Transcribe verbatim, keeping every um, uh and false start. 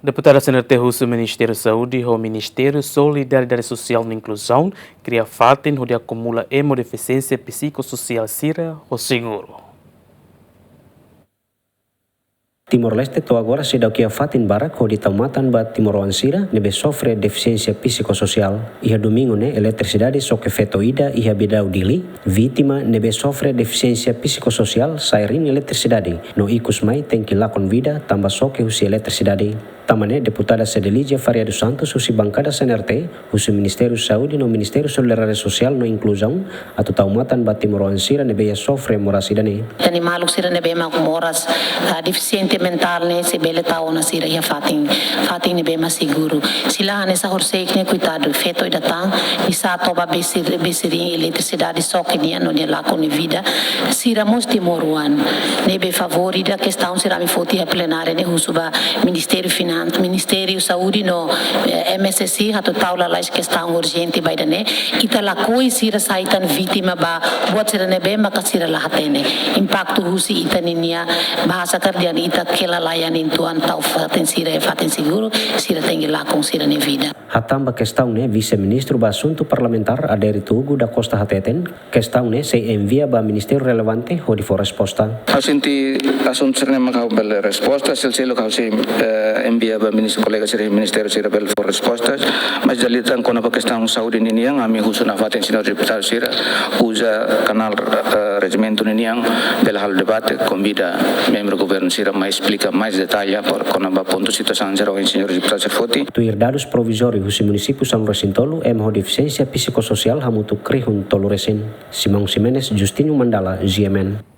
Deputada C N R T husu Ministériu Saúde ho Ministériu Solidariedade Sosiál no Inkluzaun kria fatin hodi akumula ema ho defisiénsia psikososiál sira ho seguru. Timor-Leste to'o agora seidauk iha fatin barak hodi tau matan ba timoroan sira ne'ebé sofre defisiénsia psikososiál. Iha domingu ne'e eletrisidade xoke feto ida iha Bidau, Dili. Vítima ne'ebé sofre defisiénsia psikososiál sai rin eletrisidade no ikus mai tenke lakon vida tanba xoke husi eletrisidade. Tanba ne'e, Deputada Cedelizia Faria dos Santos husi bankada C N R T husu Ministériu Saúde no Ministériu Solidariedade Sosiál no Inkluzaun atu tau matan ba timoroan sira ne'ebé iha sofre moras ida-ne'e. Ita-nia maluk sira ne'ebé mak moras, ah, defisiente mentál ne'e sei bele tau ona sira iha fatin, fatin ne'ebé mak seguru. Se la hanesan horisehik ne'e, koitadu, feto ida tan, oinsá toba besi, besi rin eletrisidade xoke nian no nia lakon nia vida. Sira mós timoroan. Ne'ebé favór ida kestaun sira ami foti iha plenária ne'e husu ba Ministériu Finan-, Ministériu Saúde no, eh, M S S I atu tau lalais kestaun urjente ba ida-ne'e. Ita lakohi sira sai tan vítima ba buat sira ne'ebé maka sira la hatene. Impaktu husi ita ninia bahasa kerja ita kela layan intuan tau fatin sira iha fatin seguru, sira tenke lakon sira-nia vida. Hatán ba kestaun ne'e, Vise-Ministru ba Asuntu Parlamentár Adérito Hugo da Costa hateten, kestaun ne'e sei envia ba ministériu relevante hodi fó resposta. Ha'u sente asuntu sira-ne'e mak ha'u bele resposta, sel-seluk ha'u sei, eh, envia ba minis-, kolega sira ministériu sira bele fó resposta, mas dala ida tan kona-ba kestaun saúde ninian, ami husu nafatin señór deputadu sira uza kanál, eh, rejimentu ninian, bele halo debate, konvida membru governu sira mai esplika mais detalle kona-ba pontu situasaun sira ohin señór deputadu sira foti. Tuir dadus provizóriu husi munisípiu São Luís Sintolu, ema ho defisiénsia psikososiál hamutuk rihun tolu resin. Simão Ximenes, Justino Mandala, G M N.